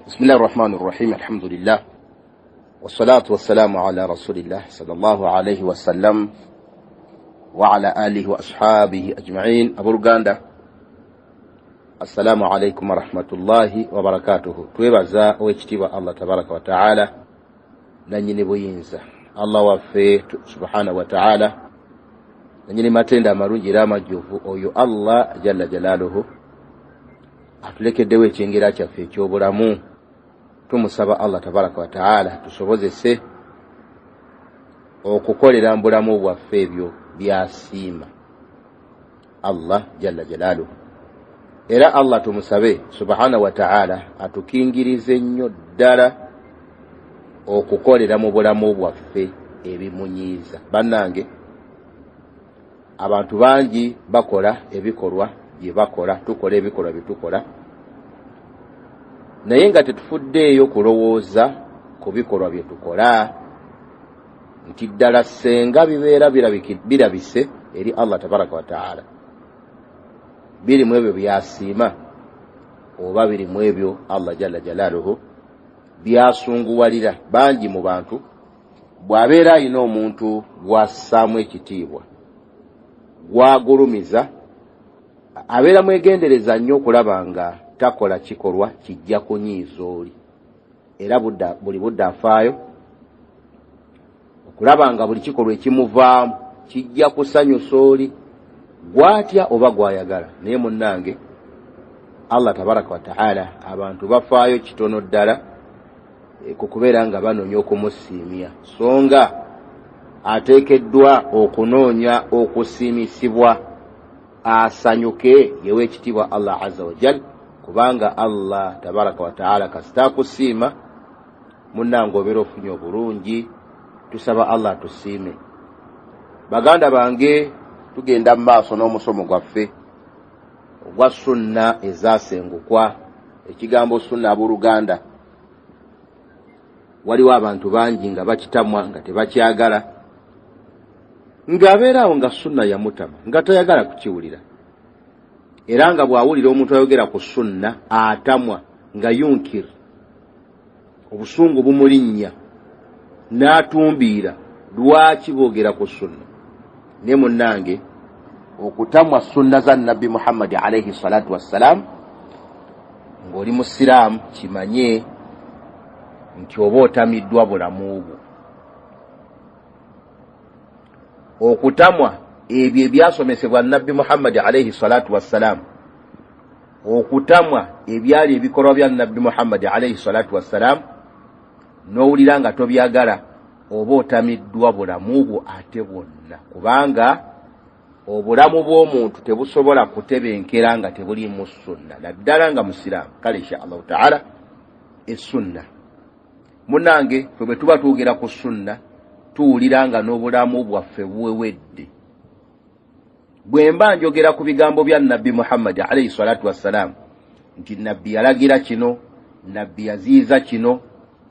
Bismillahi rahmani rahim. Alhamdulillah wassalatu wassalamu ala rasulillah sallallahu alaihi wasallam wa ala alihi wa ashabihi ajmain. Abooluganda, assalamu alaikum warahmatullahi wabarakatuhu. Twebaza owekitiibwa Allah tabaraka wataala, nanyini buyinza, Allah waffe subhanahu wataala, nanyini matenda amalungi era amajjuvu. Oyo Allah jalla jalaaluhu atulekeddewo ekyengera kyaffe ekyobulamu. Tumusaba Allah tabaraka wataala tusobozese okukolera mu bulamu bwaffe ebyo byasiima Allah jalla jalaaluhu. Era Allah tumusabe subhanahu wataala atukingirize nnyo ddala okukolera mu bulamu bwaffe ebimunyiiza. Bannange, abantu bangi bakola ebikolwa bye bakola, tukola ebikolwa bye tukola, naye nga tetufuddeeyo kulowooza ku bikolwa bye tukola nti ddala senga bibeera birabise eri Allah tabaraka wataala, birimu ebyo byasiima oba birimu ebyo Allah jalla jalaaluhu byasunguwalira. Bangi mu bantu bw'abeera ayina omuntu gwassaamu ekitiibwa, gwagulumiza, abeera mwegendereza nnyo okulaba nga takola kikolwa kijja kunyiiza oli. Era buli budde afaayo okulaba nga buli kikolwa ekimuvaamu kijja kusanyusa oli gwatya oba gwayagala. Naye munnange, Allah tabaraka wataala abantu bafaayo kitono ddala ku kubeera nga banoonya okumusiimya, so nga ateekeddwa okunoonya okusiimisibwa asanyuke yewe ekitiibwa Allah azza wajal, kubanga Allah tabaraka wataala kasita akusiima, munnange, obeera ofunye obulungi. Tusaba Allah atusiime. Baganda bange, tugenda mu maaso n'omusomo gwaffe ogwa sunna ezasengukwa. Ekigambo sunna, abooluganda, waliwo abantu bangi nga bakitamwa, nga tebakyagala, ng'abeeraawo nga sunna yamutama, nga tayagala kukiwulira, era nga bw'awulira omuntu ayogera ku sunna atamwa, nga yunkir, obusungu bumulinnya n'atumbiira, lwaki boogera ku sunna? Ne munnange, okutamwa sunna za Nabbi Muhammadi alaihi salatu wassalaamu ng'oli musiraamu, kimanye nti oba otamiddwa bulamu bwo. Okutamwa ebyo ebyasomesebwa Nabbi Muhammadi alaihi salatu wassalaamu, okutamwa ebyali ebikolwa bya Nabbi Muhammadi alaihi salatu wassalaamu, n'owulira nga tobyagala, oba otamiddwa bulamu bwo ate bwonna, kubanga obulamu bw'omuntu tebusobola kutebenkera nga tebulimu sunna, naddala nga musiraamu. Kale insha Allahu taala, essunna, munange, ffe bwe tuba twogera ku sunna tuwulira nga n'obulamu bwaffe buwewedde. Bwe mba njogera ku bigambo bya Nabbi Muhammadi alaihi salatu wassalaamu nti Nabbi yalagira kino, Nabbi yaziiza kino,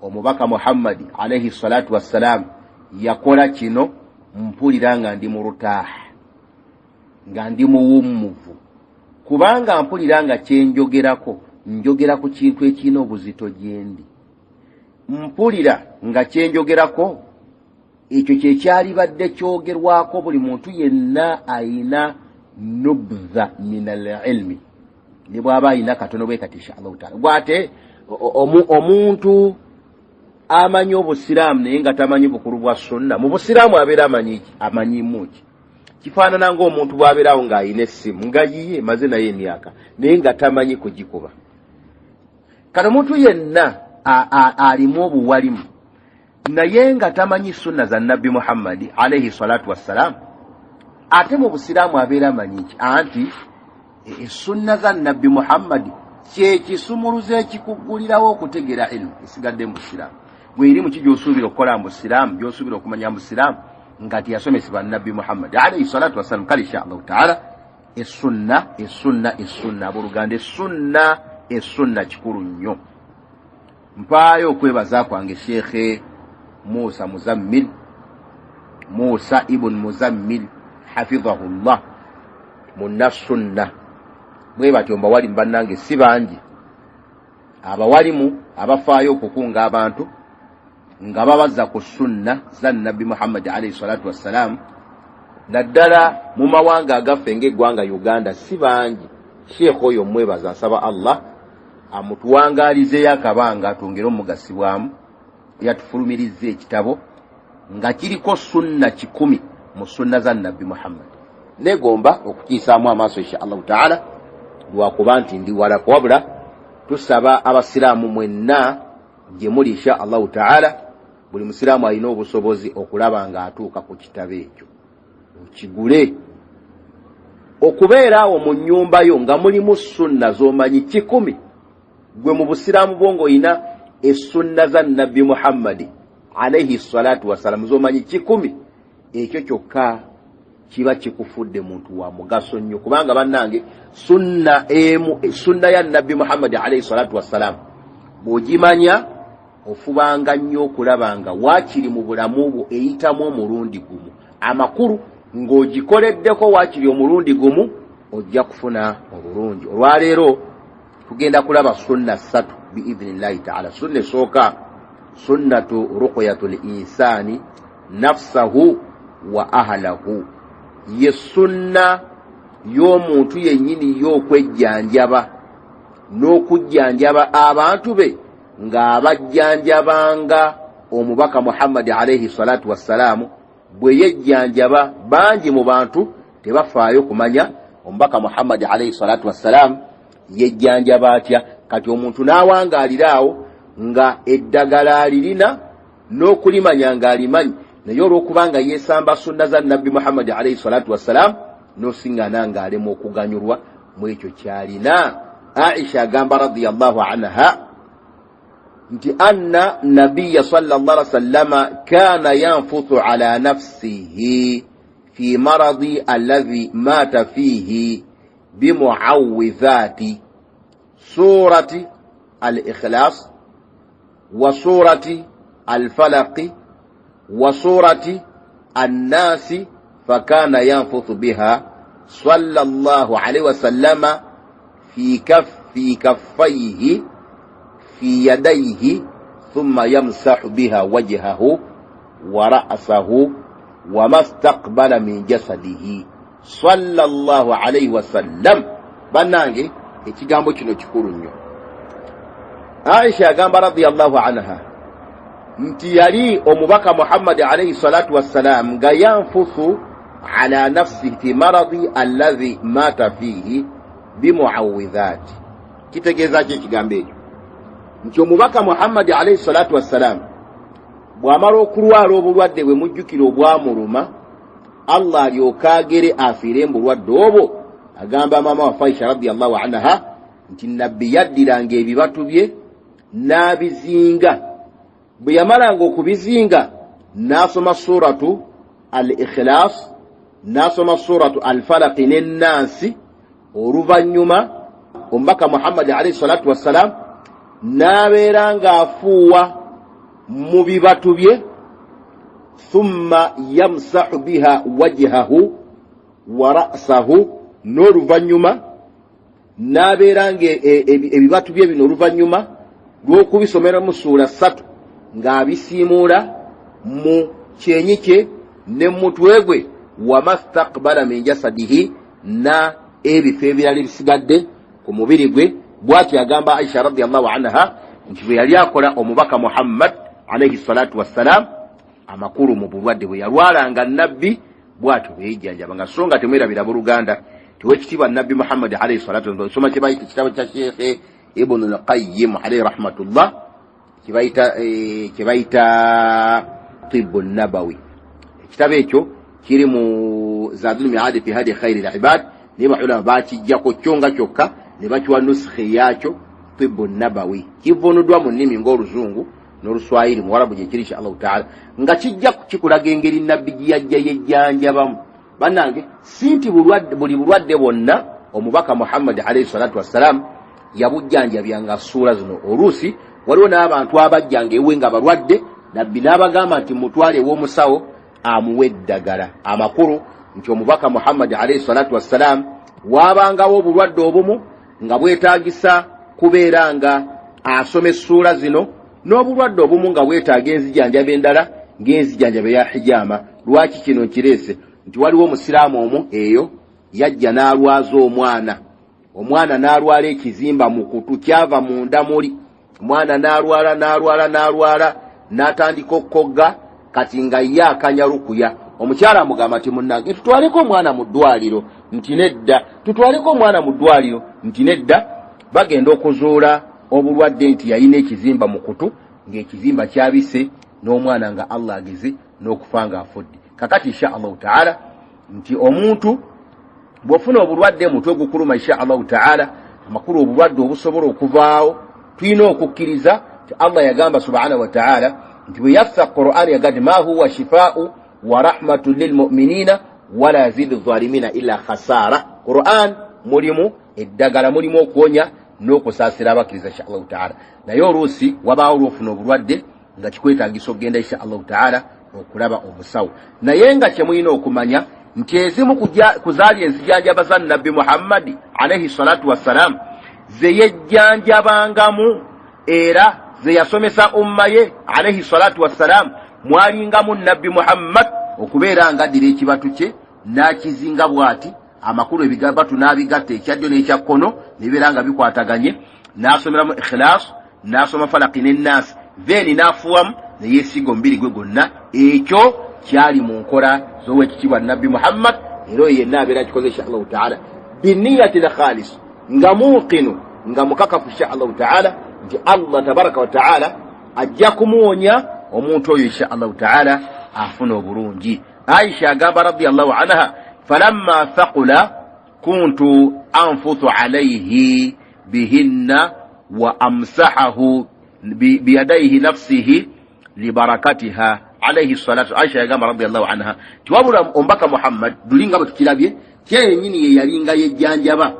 omubaka Muhammadi alaihi salatu wassalaamu yakola kino, mpulira nga ndi mu rutaaha, nga ndi muwummuvu, kubanga mpulira nga kyenjogerako njogera ku kintu ekirina obuzito gyendi. Mpulira nga kyenjogerako ekyo kyekyalibadde kyogerwako buli muntu yenna ayina nubdha min al ilmi, ne bw'aba ayina katono bwe kati, insha Allahu taala. Gwate omuntu amanyi obusiraamu naye nga tamanyi bukulu bwa sunna mu busiraamu, abeera amanyi ki? Amanyimu ki? Kifaanana ng'omuntu bw'abeerawo ng'ayina essimu nga yiye maze naye emyaka, naye nga tamanyi kugikuba. Kati omuntu yenna alimu obuwalimu naye nga tamanyi sunna za Nabbi Muhammadi alaihi salatu wassalaamu, ate mu busiraamu abeera amanyi ki? Anti esunna za Nabbi Muhammadi kyekisumuluzo ekikuggulirawo okutegeera ilmu esigadde mu busiraamu. Bwe erimu ki gyosuubira okukola mu busiraamu, gyosuubira okumanya mu busiraamu nga teyasomesebwa Nabbi Muhammadi alaihi salatu wassalaamu? Kale insha Allahu taala, essunna, essunna, essunna, abooluganda, essunna, essunna kikulu nnyo. Mpaayo okwebaza kwange Sheekhe Musa Muzammil, Musa ibn Muzammil hafidhahullah, munnasunna bwe batyo mbawali. Mubannange, si bangi. Abawalimu abafaayo okukunga abantu nga babazza ku sunna za Nabbi Muhammadi alaihi salatu wassalaamu, naddala mu mawanga agaffe ng'eggwanga Uganda, si bangi. Sheekh oyo mwebaza, nsaba Allah amutuwangaalizeeyo akabanga twongere omugasibwamu. Yatufulumirizza ekitabo nga kiriko sunna 100 mu sunna za Nabbi Muhammad. Negomba okukiyisaamu amaaso insha Allahu taala, lwakuba nti ndi walako, wabula tusaba abasiraamu mwenna gye muli insha Allahu taala, buli musiraamu alina obusobozi okulaba ng'atuuka ku kitabo ekyo okigule, okubeera awo mu nnyumba yo nga mulimu sunna z'omanyi 100. Gwe mu busiraamu bwo ng'olina essunna za Nabbi Muhammadi alaihi salatu wassalamu z'omanyi 100, ekyo kyokka kiba kikufudde muntu wa mugaso nnyo. Kubanga bannange, sunna emu, sunna ya Nabbi Muhammadi alaihi salatu wassalamu, bw'ogimanya ofubanga nnyo okulaba nga waakiri mu bulamu bwo eyitamu omulundi gumu, amakulu ng'ogikoleddeko waakiri omulundi gumu, ojja kufuna obulungi. Olwaleero tugenda kulaba sunna 3 biidhinillahi taala. Sunna esooka, sunnatu ruqyatu l insani nafsahu wa ahlahu, ye sunna y'omuntu yennyini y'okwejjanjaba n'okujjanjaba abantu be ng'abajjanjabanga omubaka Muhammadi alaihi salatu wassalaamu bwe yejjanjaba. Bangi mu bantu tebafaayo kumanya omubaka Muhammadi alaihi salatu wassalaamu yejjanjaba atya. Kati omuntu n'awangaalira awo nga eddagala alirina n'okulimanya ng'alimanyi, naye olw'okubanga yeesamba sunna za Nabbi Muhammadi alaihi salatu wassalaamu, n'osiŋŋana ng'alema okuganyulwa mu ekyo kyalina. Aisha agamba radiyallahu anha nti anna nabiya sallallahu alaihi wasallama kana yanfuthu ala nafsihi fi maradi alladhi mata fihi bimuawidhati surati al-ikhlas wa surati al-falaqi wa surati annasi, fakana yanfuthu biha sallallahu alaihi wasallama fi kaffaihi fi yadaihi, thumma yamsahu biha wajhahu wa ra'sahu wa mastaqbala min jasadihi sallallahu alaihi wasallam. Bannange, ekigambo kino kikulu nnyo. Aisha agamba radiyallahu anha nti yali omubaka Muhammadi alaihi salatu wassalam nga yanfuthu ala nafsihi fi maradi alladhi mata fihi bimuawidhati. Kitegeeza ki ekigambo ekyo? Nti omubaka Muhammadi alaihi salatu wassalam bw'amala okulwala obulwadde bwe mujjukira obwamuluma, Allah alyoke agere afiire mu bulwadde obwo, agamba maama waffe Aisha radiyallahu anha nti Nabbi yaddiranga ebibatu bye n'abizinga. Bwe yamalanga okubizinga, n'asoma suratu al ikhilas, n'asoma suratu al falaqi n'ennaasi. Oluvannyuma omubaka Muhammadi alaihi salatu wassalam n'abeera ng'afuuwa mu bibatu bye, thumma yamsahu biha wajhahu wa ra'sahu, n'oluvannyuma n'abeera nga ebibatu bye bino oluvannyuma lw'okubisomera mu suula 3 ng'abisiimuula mu kyenyi kye ne mutwe gwe, wamastakbala min jasadihi, na ebifo ebirala ebisigadde ku mubiri gwe. Bw'atyo agamba Aisha radiallahu anha nti bwe yali akola omubaka Muhammad alaihi salatu wassalam, amakulu mu bulwadde bwe yalwalanga, Nabbi bw'atyo bwe yejjanjabanga. So nga temwerabira, buluganda, tiwekitiibwa Nabbi Muhammadi alaihi salatu wassalam, soma kye bayita ekitabo kya Sheekhe Ibunu Lqayim alaihi rahmatullah, kyebayita Tibu Nabawi. Ekitabo ekyo kiri mu Zadul Miadi fi hadi khairi libad, naye baulama bakijjako kyo nga kyokka ne bakiwa nusikha yakyo. Tibu Nabawi kivunuddwa mu nnimi ng'Oluzungu n'Oluswayiri, Muwarabu gyekiri insha Allahu taala, nga kijja kikulaga engeri Nabbi gye yajja yejjanjabamu. Bannange, si nti buli bulwadde bwonna omubaka Muhammadi alaihi salatu wassalaamu yabujjanjabyanga ssuula zino. Oluusi waliwo n'abantu abajjanga ewe nga balwadde, Nabbi n'abagamba nti mutwale ew'omusawo amuwe eddagala. Amakulu nti omubaka Muhammadi alaihi salatu wassalaamu waabangawo obulwadde obumu nga bwetaagisa kubeera nga asoma essuula zino n'obulwadde obumu nga bwetaaga enzijanjaba endala ng'enzijanjaba eya hijaama. Lwaki kino nkireese? Nti waliwo omusiraamu omu eyo yajja n'alwaza omwana, omwana n'alwala ekizimba mu kutu, kyava munda muli, omwana n'alwala n'alwala n'alwala n'atandika okukogga, kati nga ye akanya rukuya. Omukyala amugamba nti munnange tutwaleko omwana mu ddwaliro, nti nedda, tutwaleko omwana mu ddwaliro, nti nedda. Bagenda okuzuula obulwadde nti yalina ekizimba mu kutu, ng'ekizimba kyabise n'omwana nga Allah ageze n'okufa ng'afudde. Kakati insha Allahu taala nti omuntu bw'ofuna obulwadde mutwe gukuluma, insha Allahu taala, amakulu obulwadde obusobola okuvaawo, tulina okukkiriza nti Allah yagamba subhanahu wa taala nti bwe yassa Quran yagamba nti ma huwa shifaau wa rahmatu lilmuminina wala yazidu zalimina illa khasara. Quran mulimu eddagala, mulimu okuwonya n'okusaasira abakkiriza insha Allahu taala. Naye oluusi wabaawo lwofuna obulwadde nga kikwetagisa okugenda insha Allahu taala okulaba omusawo. Naye nga kyemulina okumanya nti ezimu kuzaali enzijanjaba za Nabbi Muhammadi alaihi salatu wassalam ze yejjanjabangamu era ze yasomesa umma ye alaihi salatu wassalam, mwalingamu Nabbi Muhammad okubeera nga addira ekibatu kye n'akizinga bw'ati, amakulu ebibatu n'abigatta ekyaddyo n'ekyakkono nebibeera nga bikwataganye, n'asomeramu Ikhilas, n'asoma Falaki ne Naasi, then n'afuwamu ne yeesiiga omubiri gwe gwonna. Ekyo kyali mu nkola z'owekitiibwa Nabbi Muhammad, era oyo yenna abeera akikoze insha Allahu taala biniyati lkhalis, nga muqinu, nga mukakafu insha Allahu taala nti Allah tabaraka wa taala ajja kumuwonya omuntu oyo insha Allahu taala afuna obulungi. Aisha agamba radiallahu anha, falamma thaqula kuntu anfuthu alaihi bihinna wa amsahahu biyadaihi nafsihi libarakatiha alaihi salatu. Aisha yagamba radiallahu anha ti wabula omubaka Muhammad duli nga bwe tukirabye kyenyini ye yalinga yejjanjaba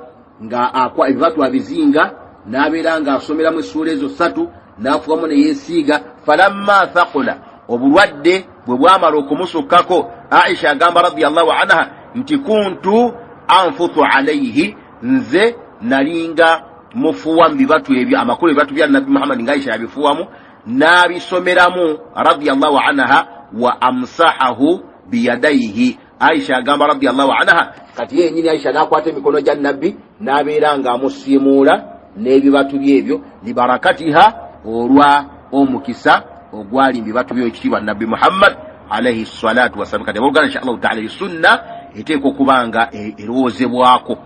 nga akwa ebibatu abizinga n'abeera ng'asomeramu essuula ezo ssatu n'afuwamu ne yeesiiga. Falamma thaqula, obulwadde bwe bwamala okumusukkako, Aisha agamba radiallahu anha nti kuntu anfuthu alaihi, nze nalinga mufuwa mu bibatu ebyo, amakulu ebibatu bya Nabbi Muhammadi nga Aisha yabifuwamu n'abisomeramu radiallahu anha, wa amsahahu biyadaihi. Aisha agamba radiallahu anha, kati ye yenyini Aisha n'akwata emikono gya Nabbi n'abeera ng'amusiimuula n'ebibatu byebyo libarakatiha, olwa omukisa ogwali mu bibatu by'ekitiibwa Nabbi Muhammad alaihi salatu wassalam. Kati abooluganda, insha Allahu taala, esunna eteekwa okuba nga erowoozebwako,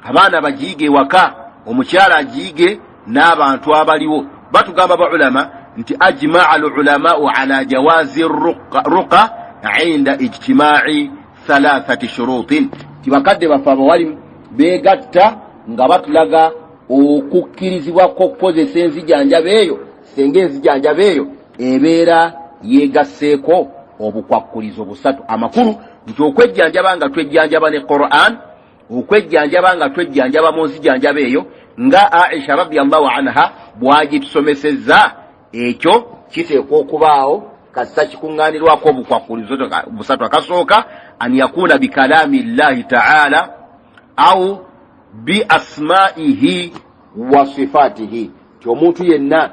abaana bagiyige ewaka, omukyala agiyige n'abantu abaliwo. Batugamba ba ulama nti ajmaa al ulamau ala jawazi ruqa inda ijtimai thalathati shurutin, ti bakadde baffe abawalimu begatta nga batulaga okukkirizibwa kw'okukozesa enzijanjaba eyo senga enzijanjaba eyo ebeera yeegasseeko obukwakkulizo busatu. Amakulu nti okwejjanjaba nga twejjanjaba ne Quran, okwejjanjaba nga twejjanjaba mu nzijanjaba eyo nga Aisha radiallahu anha bwagitusomesezza, ekyo kiteekwa okubaawo kasita kikuŋŋaanirwako obukwakkulizo busatu. Akasooka, an yakuuna bikalaami llahi taala au bi asmaihi wa sifatihi, ti omuntu yenna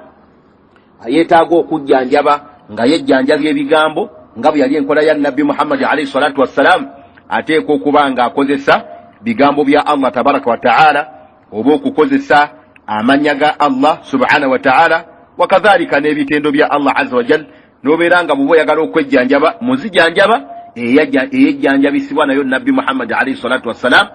ayeetaaga okujjanjaba nga yejjanjabya ebigambo nga bwe yali enkola ya Nabbi Muhammadi alaihi salatu wassalaamu, ateekwa okuba nga akozesa bigambo bya Allah tabaraka wa taala oba okukozesa amannya ga Allah subhanahu wa taala, wakadhalika n'ebitendo bya Allah azza wajal, n'obeera nga bw'oba oyagala okwejjanjaba muzijanjaba eyejjanjabisibwa nayo Nabbi Muhammadi alaihi salatu wassalaamu,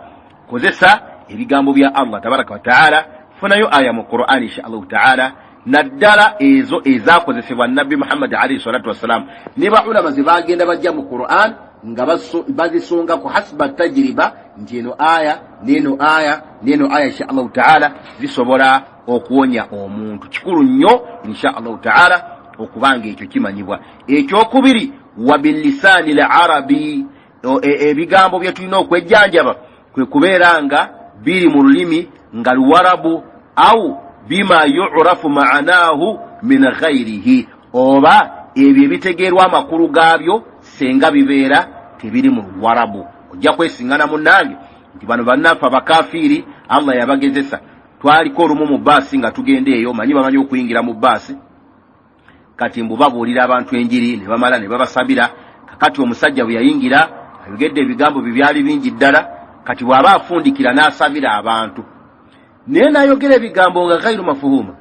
kozesa ebigambo bya Allah tabaraka wa taala. Funayo aya mu Qur'ani insha Allahu taala, naddala ezo ezakozesebwa Nabbi Muhammadi alaihi salatu wassalaamu ne baulama ze bagenda bajja mu Quran nga bazisonga ku hasba tajiriba nti eno aya neno aya neno aya insha Allahu taala zisobola okuwonya omuntu. Kikulu nnyo insha Allahu taala okubanga ekyo kimanyibwa. Ekyokubiri, wa bilisaani larabi, ebigambo bye tulina okwejjanjaba kwe kubeera nga biri mu lulimi nga luwarabu, au bima yurafu maanaahu min ghairihi, oba ebyo ebitegeerwa amakulu gaabyo senga bibeera tebiri mu luwarabu. Ojja kwesingana munnange nti bano bannaffe abakafiiri Allah yabagezesa. Twaliko olumu mu baasi nga tugenda eyo, manyi bamanyi okuyingira mu baasi, kati mbu babuulira abantu enjiri ne bamala ne babasabira. Kakati omusajja bwe yayingira ayogedde ebigambo bye byali bingi ddala, kati bw'aba afundikira n'asabira abantu, naye n'ayogera ebigambo nga gairu mafuhuma,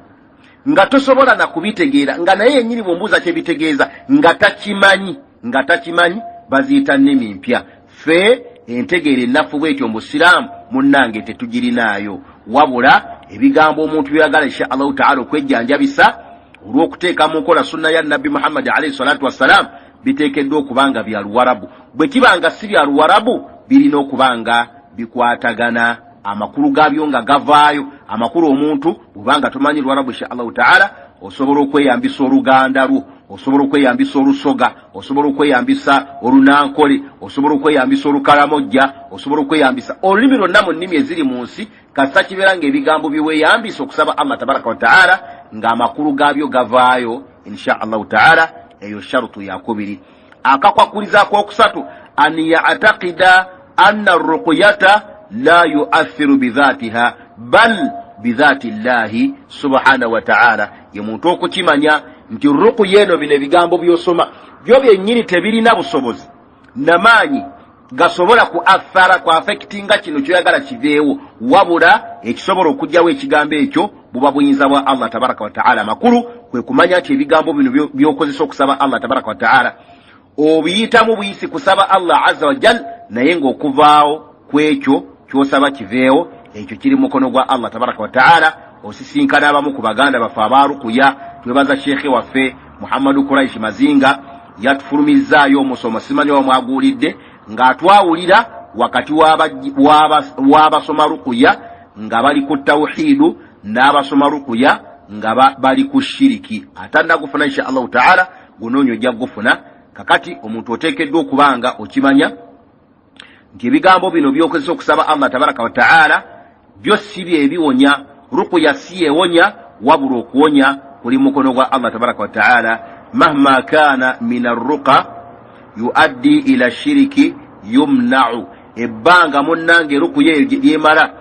nga tosobola na kubitegeera, nga naye yennyini bw'ombuuza kye bitegeeza nga takimanyi, nga takimanyi. Baziyita nnimi mpya. Ffe entegeera ennafu bwetyo mu busiraamu munnange tetugirinaayo, wabula ebigambo omuntu byeyagala insha Allahu taala okwejjanjabisa olw'okuteeka mu nkola sunna ya Nabbi Muhammadi alaihi salatu wassalam biteekeddwa okuba nga bya Luwarabu. Bwe kiba nga si bya Luwarabu, birina okuba nga bikwatagana, amakulu gaabyo nga gavaayo amakulu. Omuntu bw'oba nga tomanyi Luwarabu, insha Allahu taala osobola okweyambisa Oluganda lwo, osobola okweyambisa Olusoga, osobola okweyambisa Olunankole, osobola okweyambisa Olukalamojja, osobola okweyambisa olulimi lwonna mu nnimi eziri mu nsi, kasita kibeera ng'ebigambo bye weeyambisa okusaba Allah tabaraka wataala ng'amakulu gaabyo gavaayo insha Allahu taala. Eyo sharutu yakubiri. Akakwakuliza akokusatu, an yatakida anna ruqyata la yuathiru bidhatiha bal bidhati llahi subhanahu wataala. Ye muntu okukimanya nti rukuya eno, bino ebigambo byosoma byo byennyini tebirina busobozi namaanyi gasobola ku athara ku affectinga kino kyoyagala kiveewo, wabula ekisobola okugyawo ekigambo ekyo buba buyinza bwa Allah tabaraka wataala. Amakulu kwe kumanya nti ebigambo bino byokozesa okusaba Allah tabaraka wataala obiyitamu buyisi kusaba Allah azza wajal, naye ng'okuvaawo kwekyo kyosaba kiveewo ekyo kiri mukono gwa Allah tabaraka wataala. Osisinkana abamu ku baganda baffe abarukuya. Twebaza sheekhe waffe Muhammadu Kuraishi Mazinga, yatufulumizaayo omusomo, simanyi oba mwaguwulidde, ng'atwawulira wakati w'abasoma rukuya nga bali ku tawhidu n'abasoma rukuya nga bali ku shiriki. Atannagufuna, insha Allahu taala gunoonya ojja kugufuna. Kakati omuntu oteekeddwa okuba nga okimanya nti ebigambo bino byokozesa okusaba Allah tabaraka wataala byo si byebiwonya, rukuya si yewonya, wabula okuwonya kuli mukono gwa Allah tabaraka wataala. Mahma kana min arruqa yuaddi ila shiriki yumnau. Ebbanga munnange rukuya eyo lyemala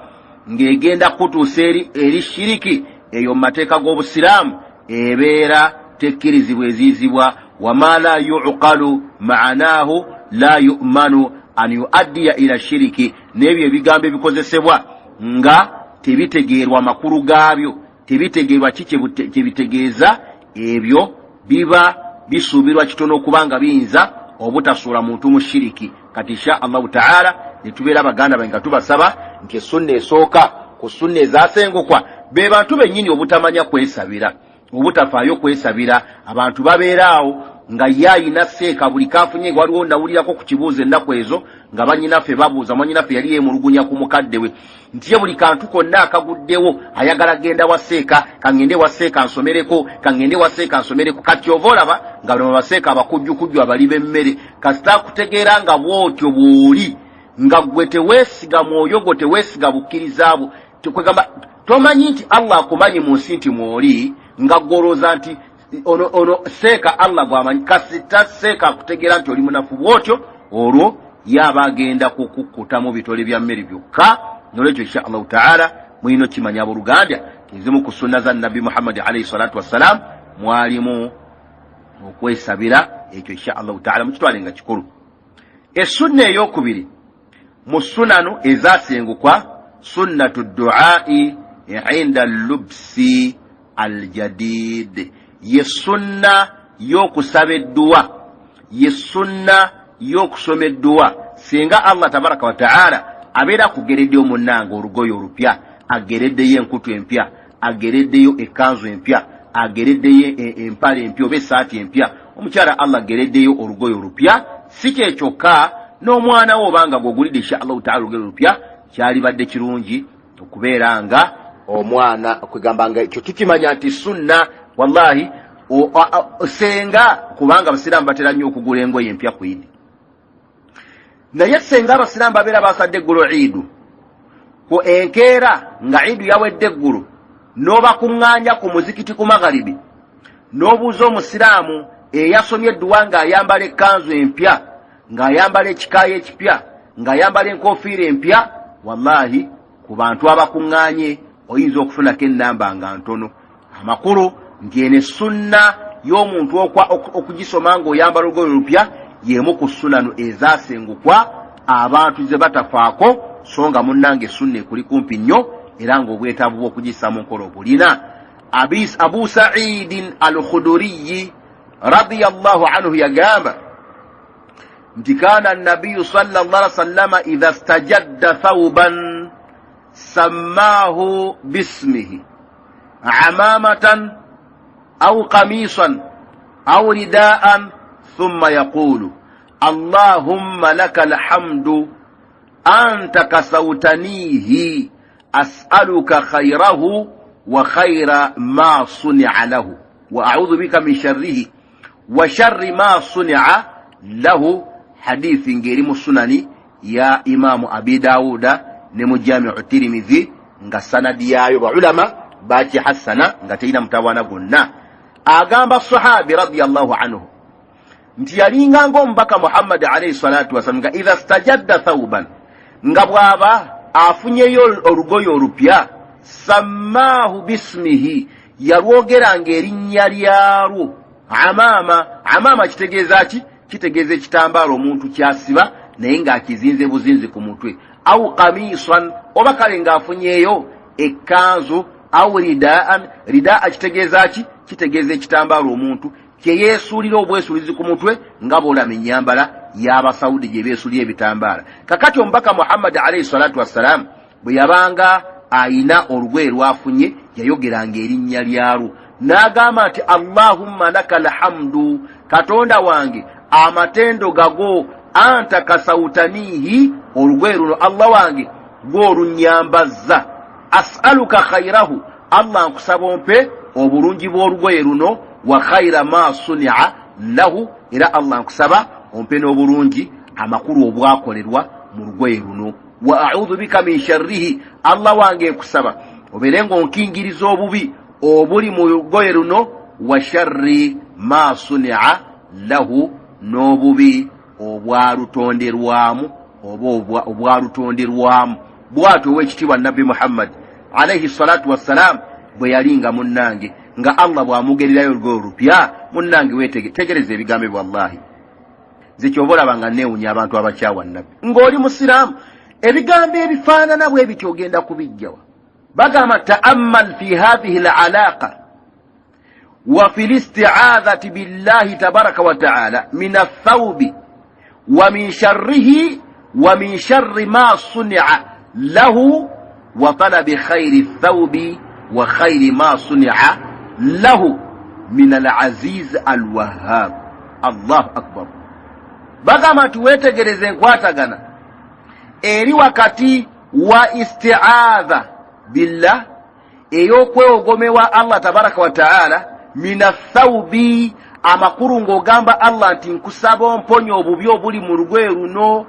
ng'egenda kutuusa eri shiriki, eyo mu mateeka g'obusiraamu ebeera tekkirizibwa, eziizibwa. Wama la yuqalu maanaahu la yumanu an yuaddiya ila shiriki. N'ebyo ebigambo ebikozesebwa nga tebitegeerwa makulu gaabyo, tebitegeerwa ki kyebitegeeza, ebyo biba bisuubirwa kitono okuba nga biyinza obutasuula muntu mu shiriki. Kati insha Allahu taala netubeera baganda bange nga tubasaba nti essunna esooka ku sunna ezasengukwa be bantu bennyini obutamanya kwesabira, obutafaayo kwesabira. Abantu babeera awo nga ye ayina seeka buli kafunye. Waliwo nawulirako ku kibuuzo ennaku ezo nga banyinaffe babuuza, mwanyinaffe yali yemulugunya ku mukadde we nti ye buli kantu konna akaguddewo ayagala genda wa seeka, kaŋŋende wa seeka nsomereko, kaŋŋende wa seeka nsomereko. Kati ova olaba nga bano baseeka abakujjukujju abali b'emmere, kasita akutegeera nga bw'otyo bw'oli, nga ggwe teweesiga mwoyo gwo, teweesiga bukkiriza bwo, kwegamba tomanyi nti Allah akumanyi mu nsi nti mwoli, nga ggwe olowooza nti ono ono seeka Allah gwamanyi. Kasita seeka akutegeera nti oli munafu bw'otyo, olwo ye aba agenda kukukkutamu bitole bya mmere byokka. Nolwekyo insha Allahu taala mulina okimanya abooluganda, ezimu ku sunna za Nabbi Muhammadi alaihi salatu wassalam mwalimu okwesabira. Ekyo insha Allahu taala mukitwale nga kikulu. Essunna eyokubiri mu sunanu ezasengukwa, sunnatu duai inda lubsi aljadid, ye sunna y'okusaba edduwa, ye sunna y'okusoma edduwa singa Allah tabaraka wataala abeera akugereddeyo munnange olugoye olupya, agereddeyo enkutu empya, agereddeyo ekkanzu empya, agereddeyo empale empya oba essaati empya, omukyala Allah agereddeyo olugoye olupya. Si kyekyokka, n'omwana wo obanga gwogulidde insha Allahu taala olugoye olupya, kyalibadde kirungi okubeera nga omwana kwegamba nga ekyo tukimanya nti sunna. Wallahi senga, kubanga abasiraamu batera nnyo okugula engoye empya ku Idi, naye senga abasiraamu babeera basadde eggulo Iidu ku enkeera, nga Iidu yawedde eggulo, n'obakuŋŋaanya ku muzikiti ku magharibi, n'obuuza omusiraamu eyasomye edduwa ng'ayambala ekkanzu empya, ng'ayambala ekikaayo ekipya, ng'ayambala enkofiira empya, wallahi ku bantu abakuŋŋaanye Oyinza okufunako ennamba nga ntono. Amakulu nti eno essunna y'omuntu okugisoma ng'oyambala olugoye olupya y'emu ku sunanu ezasengukwa abantu ze batafaako, so nga munnange essunna ekuli kumpi nnyo era ng'obwetaavu bw'okugissa mu nkola obulina. Abu Saidin al Khuduriyi radiyallahu anhu yagamba nti kana nabiyu sallallahu alaihi wasallama idha stajadda thawban sammaahu bismihi amamatan au qamisan au ridaan thumma yaqulu allahumma laka alhamdu anta kasautanihi as'aluka khairahu wa khaira ma sunia lahu wa audhu bika min sharrihi wa sharri ma sunia lahu. Hadithi ng'eri mu Sunani ya Imamu Abi Dawuda ne mu Jamiu Tirimidhi, nga sanadi yaayo baulama bakihassana, nga terina mutawaana gwonna. Agamba sahabi radiallahu anhu nti yalinga ngaomubaka Muhammadi alaihi salatu wasalam nga idha stajadda thauban, nga bw'aba afunyeyo olugoye olupya, sammaahu bismihi, yalwogeranga erinnya lyalwo. Amaama, amaama kitegeeza ki? Kitegeeza ekitambaala omuntu kyasiba naye ng'akizinze buzinzi ku mutwe, au kamisan, oba kale ng'afunyeeyo ekkanzu, au ridaan. Ridaa kitegeeza ki? Kitegeeza ekitambaala omuntu kyeyeesuulira obwesuulizi ku mutwe, nga bwolaba ennyambala y'Abasaudi gye beesuulira ebitambaala. Kakati omubaka Muhammadi alaihi salatu wassalaamu bwe yabanga ayina olugoye lwafunye, yayogeranga erinnya lyalwo n'agamba nti allahumma laka alhamdu, Katonda wange amatendo gago, anta kasautanihi, olugoye luno Allah wange gwolunyambazza, asaluka khairahu, Allah nkusaba ompe obulungi bw'olugoye luno, wa khaira ma sunia lahu, era Allah nkusaba ompe n'obulungi amakulu obwakolerwa mu lugoye luno, wa audhu bika min sharrihi, Allah wange nkusaba obeere ng'onkingiriza obubi obuli mu lugoye luno, wa sharri ma sunia lahu, n'obubi obwalutonderwamu oba obwalutonderwamu. Bwatyo owekitiibwa Nabbi Muhammadi alaihi salatu wassalam bwe yalinga munnange, nga Allah bw'amugererayo olugoye olupya. Munnange wetegereza ebigambo ebyo, wallahi nze kyoba olaba nga neewunya abantu abakyawa Nabbi ng'oli musiraamu, ebigambo ebifaanana bwe bityo ogenda kubijjawa? Bagamba taammal fi hathihi lalaqa wa fi listiadhati billahi tabaraka wa taala min athaubi wa min sharrihi wa min sharri ma sunia lahu wa talabi khairi thaubi wa khairi ma sunia lahu min alaziz alwahab. Allahu akbar! Bagamba nti weetegereza enkwatagana eri wakati wa istiadha billah, ey'okwewogomewa Allah tabaraka wa taala, min athaubi, amakulu ng'ogamba Allah nti nkusaba omponya obubi obuli mu lugoye luno,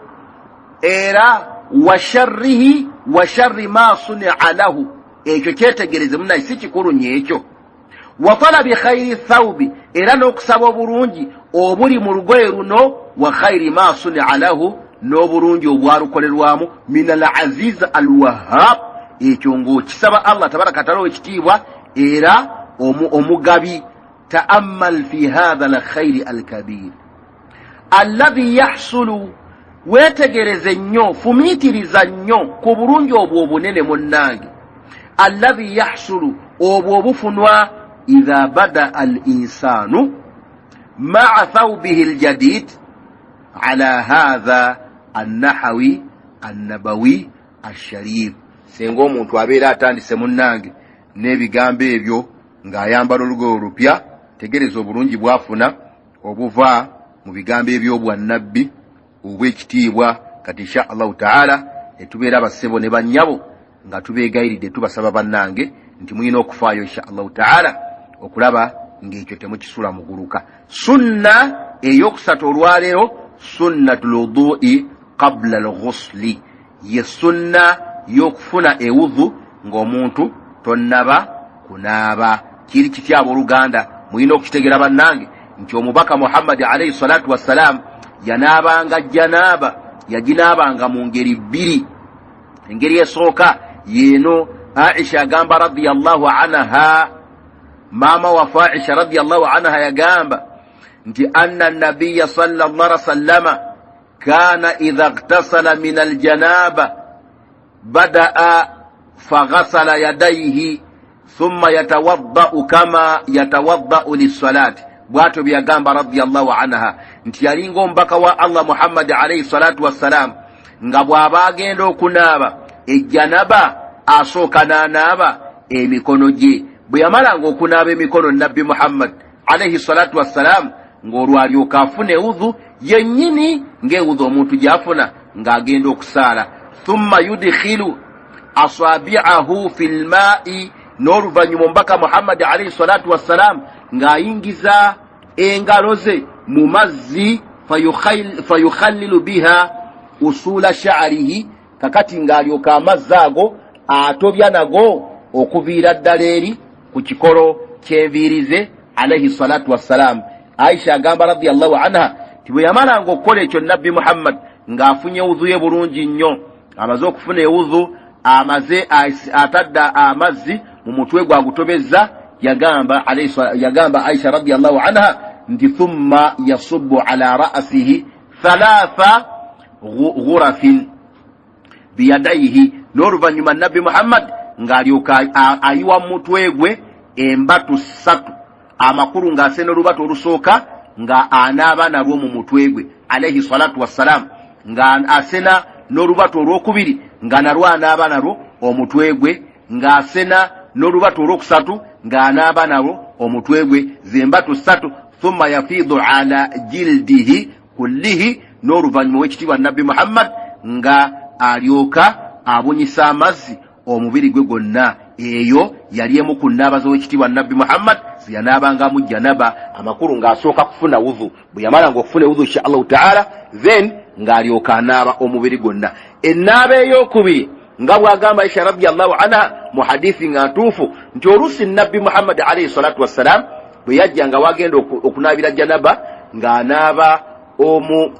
era wa sharrihi wa sharri ma sunia lahu. Ekyo kyetegereze munaye, si kikulu nyo ekyo. Wa talabi khairi thaubi, era n'okusaba obulungi obuli mu lugoye luno, wa khairi ma sunia lahu, n'obulungi obwalukolerwamu, min al aziz al wahab. Ekyo ng'okisaba Allah tabaraka taala owekitiibwa era omugabi. Taammal fi hatha al khairi al kabir alladhi yahsulu, weetegereze nnyo, fumiitiriza nnyo ku bulungi obwo obunene munnange, alladhi yahsulu, obwo obufunwa, idha badaa al insanu maa thawbihi ljadid ala hatha annahawi annabawi asharif. Senga omuntu abeera atandise munnange n'ebigambo ebyo ng'ayambala olugoye olupya, tegereza obulungi bwafuna obuva mu bigambo eby'obwannabbi obw'ekitiibwa. Kati insha allahu taala etubeera abassebo ne bannyabo nga tubeegayiridde, tubasaba bannange nti mulina okufaayo insha allahu taala okulaba ng'ekyo temukisula muguluka. Sunna eyokusatu olwaleero, sunnatu lwudui qabula lghusli, ye sunna y'okufuna ewudhu ng'omuntu tonnaba kunaaba. Kiri kitya abooluganda? Mulina okukitegeera bannange nti omubaka Muhammadi alaihi salatu wassalaamu yanaabanga janaaba, yaginaabanga mu ngeri bbiri. Engeri esooka yeeno Aisha agamba radiyallahu anha, maama waffe Aisha radiyallahu anha yagamba nti anna nabiya sallallahu alaihi wasallama kana idha ightasala min aljanaba badaa faghasala yadaihi thumma yatawaddau kama yatawaddau lissalati. Bwatyo bye yagamba radiyallahu anha nti yalinga omubaka wa Allah Muhammadi alaihi salatu wassalam nga bw'aba agenda okunaaba ejjanaba asooka n'anaaba emikono gye. Bwe yamalanga okunaaba emikono Nabbi Muhammad alaihi salatu wassalam ng'olwo alyoka afuna ewudhu yennyini ng'ewudhu omuntu gy'afuna ng'agenda okusaala. Thumma yudkhilu asabiahu fi lmaai, n'oluvannyuma omubaka Muhammadi alaihi salatu wassalam ng'ayingiza engalo ze mu mazzi, fayukhallilu biha usula sha'rihi, kakati ng'alyoka amazzi ago atobya nago okuviira ddala eri ku kikolo ky'enviiri ze alaihi salatu wassalam. Aisha agamba radiyallahu anha ti bwe yamalanga okukola ekyo Nabbi Muhammad ng'afunye wudhu ye bulungi nnyo, amaze okufuna ewudhu, amaze atadde amazzi mu mutwe gwagutobezza, yagamba Aisha radiyallahu anha nti thumma yasubu ala ra'sihi thalatha ghurafin biyadaihi, n'oluvannyuma Nabbi Muhammad ng'alyoka ayiwa mu mutwe gwe embatu ssatu, amakulu ng'asena olubatu olusooka nga anaaba nalwo mu mutwe gwe alaihi salatu wassalam, nga asena n'olubatu olwokubiri nga nalwo anaaba nalwo omutwe gwe, ng'asena n'olubatu olwokusatu ng'anaaba nalwo omutwe gwe, zembatu ssatu. Thumma yafiidu ala jildihi kullihi, n'oluvannyuma ow'ekitiibwa Nabbi Muhammad nga alyoka abunyisa amazzi omubiri gwe gwonna. Eyo yali emu ku nnaaba z'owekitiibwa Nabbi Muhammad zeyanaabangamu janaba, amakulu ng'asooka kufuna wudhu. Bwe yamalanga okufuna ewudhu insha Allahu taala, then ng'alyoka anaaba omubiri gwonna. Ennaaba ey'okubiri nga bw'agamba Aisha radiallahu anha mu hadithi nga ntuufu nti oluusi Nabbi Muhammad alaihi salatu wassalam bwe yajja nga wagenda okunaabira janaba ng'anaaba omu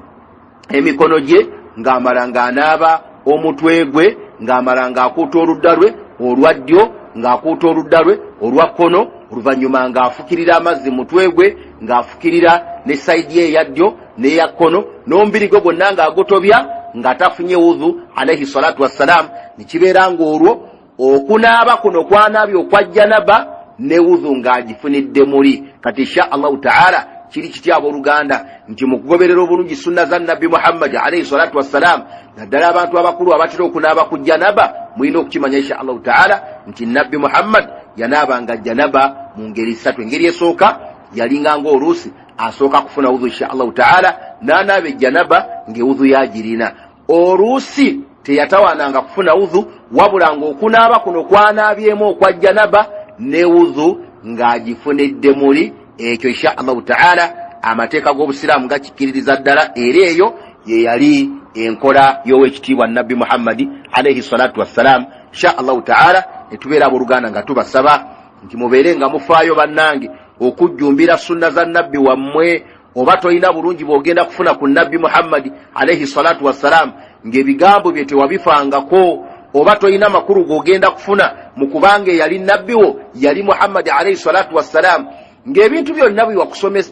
emikono gye, ng'amala ng'anaaba omutwe gwe, ng'amala ng'akuuta oludda lwe olwa ddyo, ng'akuuta oludda lwe olwa kkono, oluvannyuma ng'afukirira amazzi mutwe gwe, ng'afukirira ne sayidi ye eya ddyo n'eya kkono, n'omubiri gwe gwonna ng'agutobya nga tafunye wudhu alaihi salatu wassalam. Ne kibeera ng'olwo okunaaba kuno kwanaabye okwa janaba ne wudhu ng'agifunidde muli. Kati insha Allahu taala kiri kitya abooluganda nti mu kugoberera obulungi sunna za Nabbi Muhammadi alaihi salatu wassalam, naddala abantu abakulu abatera okunaaba ku janaba, mulina okukimanya insha Allahu taala nti Nabbi Muhammad yanaabanga janaba mu ngeri ssatu. Engeri esooka yalinga ng'oluusi asooka kufuna wudhu insha Allahu taala n'anaaba ejjanaba ng'ewudhu yagirina. Oluusi teyatawaananga kufuna wudhu, wabula ng'okunaaba kuno kwanaabyemu okwa janaba ne wudhu ng'agifunidde muli. Ekyo insha Allahu taala amateeka g'obusiraamu gakikkiririza ddala, era eyo ye yali enkola y'owekitiibwa Nabbi Muhammadi alaihi salatu wassalam. Insha Allahu taala netubeera abooluganda nga tubasaba nti mubeere nga mufaayo bannange okujjumbira sunna za Nabbi wammwe. Oba tolina bulungi bw'ogenda kufuna ku Nabbi Muhammadi alaihi salatu wassalam ng'ebigambo bye tewabifangako, oba tolina makulu g'ogenda kufuna mu kubanga eyali nabbi wo yali Muhammadi alaihi salatu wassalam, ng'ebintu byonna bye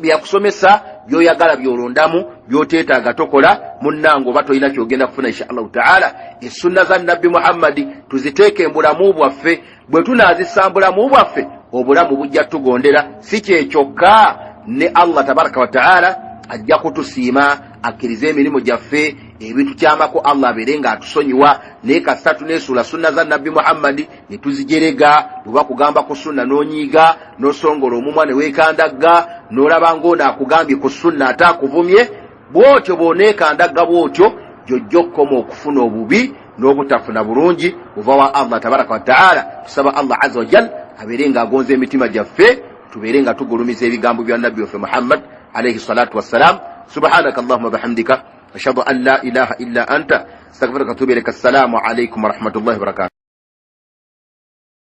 yakusomesa by'oyagala by'olondamu, by'oteetaaga tokola, munnange oba tolina ky'ogenda kufuna. Insha Allahu taala essunna za Nabbi Muhammadi tuziteeke mu bulamu bwaffe. Bwe tunaazissa mu bulamu bwaffe, obulamu bujja tugondera. Si kyekyokka, ne Allah tabaraka wa taala ajja kutusiima, akkirize emirimu gyaffe, ebintu kyamako Allah abeere ng'atusonyiwa. Naye kasita tuneesuula sunna za Nabbi Muhammadi ne tuzijerega, bwe bakugamba ku sunna n'onyiiga n'osongola omumwa ne weekandagga n'olaba ng'ono akugambye ku sunna ate akuvumye, bw'otyo bw'oneekandagga bw'otyo gy'ojja okukoma okufuna obubi n'obutafuna bulungi buva wa Allah tabaraka wa taala. Tusaba Allah azza wajal abeere ng'agonza emitima gyaffe, tubeere nga tugulumiza ebigambo bya nabbi waffe Muhammad alaihi salatu wassalam. Subhanaka allahuma bihamdika, ashhadu an la ilaha illa anta, astaghfiruka wa atubu ilaika. Assalamu alaikum warahmatullahi wabarakatuh.